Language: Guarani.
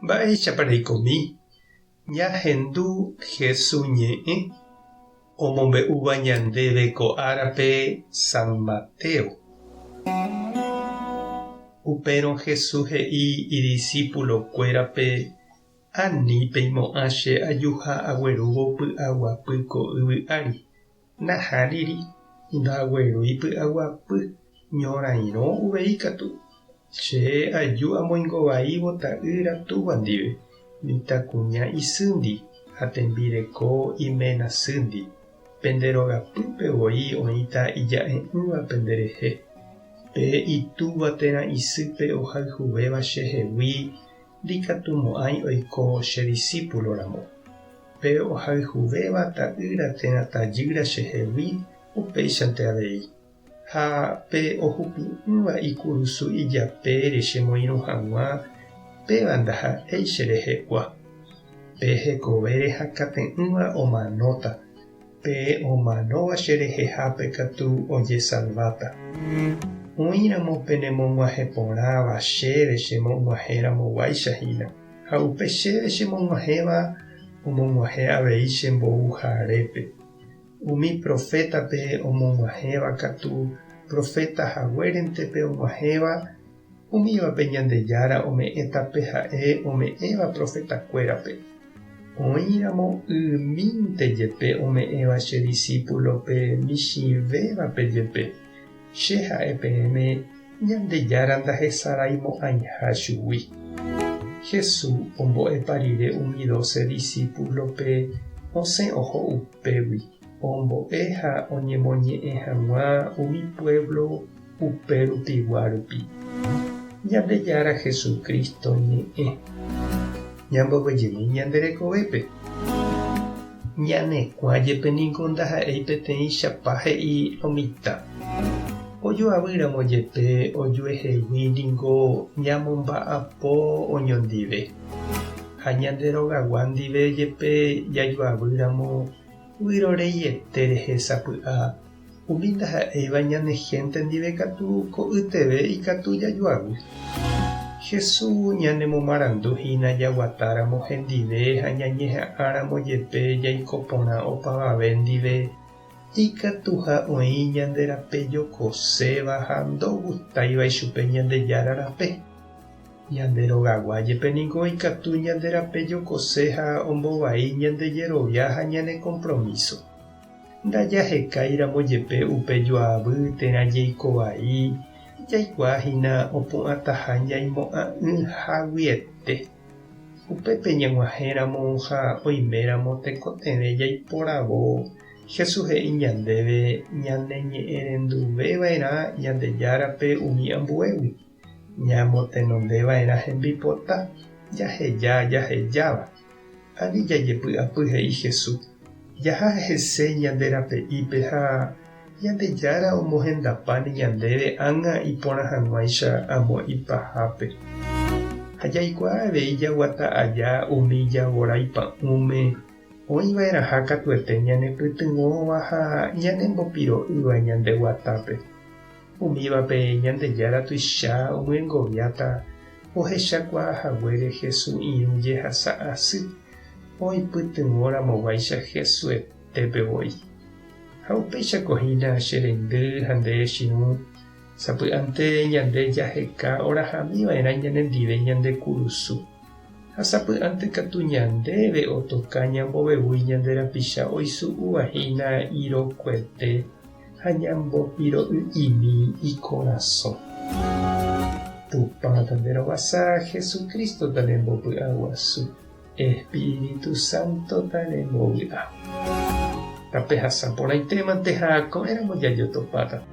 Mba'éichapa reikomi ñahendu Hesu ñe'ẽ omombe'úva ñandéve ko árape San Mateo? Upérõ Hesu he'i idisípulokuérape, Ani peimo'ã che ajuha aguerúvo py'aguapy ko yvy ári. Nahániri, ndaguerúi py'aguapy, ñorairõ uvei katu. Che aju amoingovaívo ta'ýra túva ndive, mitãkuña isýndi ha tembireko iména sýndi. Pende rogapýpe voi oĩta ija'e'ỹva penderehe. Pe itúva térã isýpe ohayhuvéva chehegui ndikatumo'ãi oiko che disípulo ramo. Pe ohayhuvéva ta'ýra térã tajýra chehegui upéichante avei. Ha pe ohupi'ỹva ikurusu ijapére chemoirũ hag̃ua, péva ndaha'éi cherehegua. Pe hekovére hakate'ỹva omanóta, pe omanóva cherehehápe katu ojesalváta. Oĩramo penemog̃uahẽ porãva chéve chemog̃uahẽramoguáicha hína, ha upe chéve chemog̃uahẽva omog̃uahẽ avei che mbouharépe. Umi profétape omog̃uahẽva katu proféta haguérente pe og̃uahẽva, umívape Ñandejára ome'ẽta pe ha'e ome'ẽva profetakuérape. Oĩramo ymínte jepe ome'ẽva che disípulope michĩvévape jepe, che ha'e peẽme Ñandejára ndahesaraimo'ãiha chugui. Jesús ombo'epa rire umi dóse disípulope osẽ oho upégui, ombo'e ha oñemoñe'ẽ hag̃ua umi puévlo upe rupigua rupi. Ñandejára Jesucristo ñe'ẽ. Ñamboguejymi ñande rekovépe. Ñane kuã jepe niko ndaha'éi peteĩchapa he'i lo mitã. Ojoavýramo jepe ojuehegui ningo ñamomba'apo oñondive. Ha ñande rogagua ndive jepe jajoavýramo vyroreiete rehe sapy'a Umi ndaha'éiva ñane hénte ndive katu ko'yteve ikatu jajoavy. Jesús ñanemomarandu hína jaguatáramo hendive ha ñañeha'ãramo jepe jaiko porã opavave ndive, ikatuha oĩ ñande rape jokoséva ha ndogustáiva ichupe Ñandejára rape. Ñande rogagua jepe ningo ikatu ñande rape jokose ha ombovai ñande jerovia ha ñane kompromíso. Ndajahekáiramo jepe upe joavy térã jeiko vai, jaikuaa hína opu'ãtaha ñaimo'ã'ỹhaguiete. Upépe ñag̃uahẽramo ha oiméramo tekotevẽ jaiporavo, Jesús he'i ñandéve ñaneñe'ẽrenduveva'erã Ñandejárape umi ambuégui, ñamotenondeva'erã hembipota, jaheja jahejáva. Ani jajepy'apy he'i Jesús, jaha hese ñande rape'ípe ha Ñandejára omohendapáne ñandéve ág̃a iporã hag̃uáicha amo ipahápe. Ha jaikuaa avei jaguata aja umi javorái pa'ũme oĩva'erãha katuete ñanepytyvõva ha ñanembopiro'ýva ñande guatápe. Umívape Ñandejára tuicha omyengoviáta ohechakuaa haguére Hesu irũ jehasa asy oipytyvõ ramoguáicha Hesuetépe voi. Ha upéichako hína che reindy ha nde chirũ, sapy'ánte ñande jaheka orahami va'erã ñanendive ñande kurusu. Ha sapy'ánte katu ñandéve otoka ñambovevúi ñande rapicha oisu'úva hína irokuete ha ñambopiro'y'imi ikorasõ. Tupã tanderovasa, Jesucristo tanembopy'aguasu, Espíritu Santo tanembovy'a. Tapehasa porãitémante ha ko'ẽramo jajotopáta.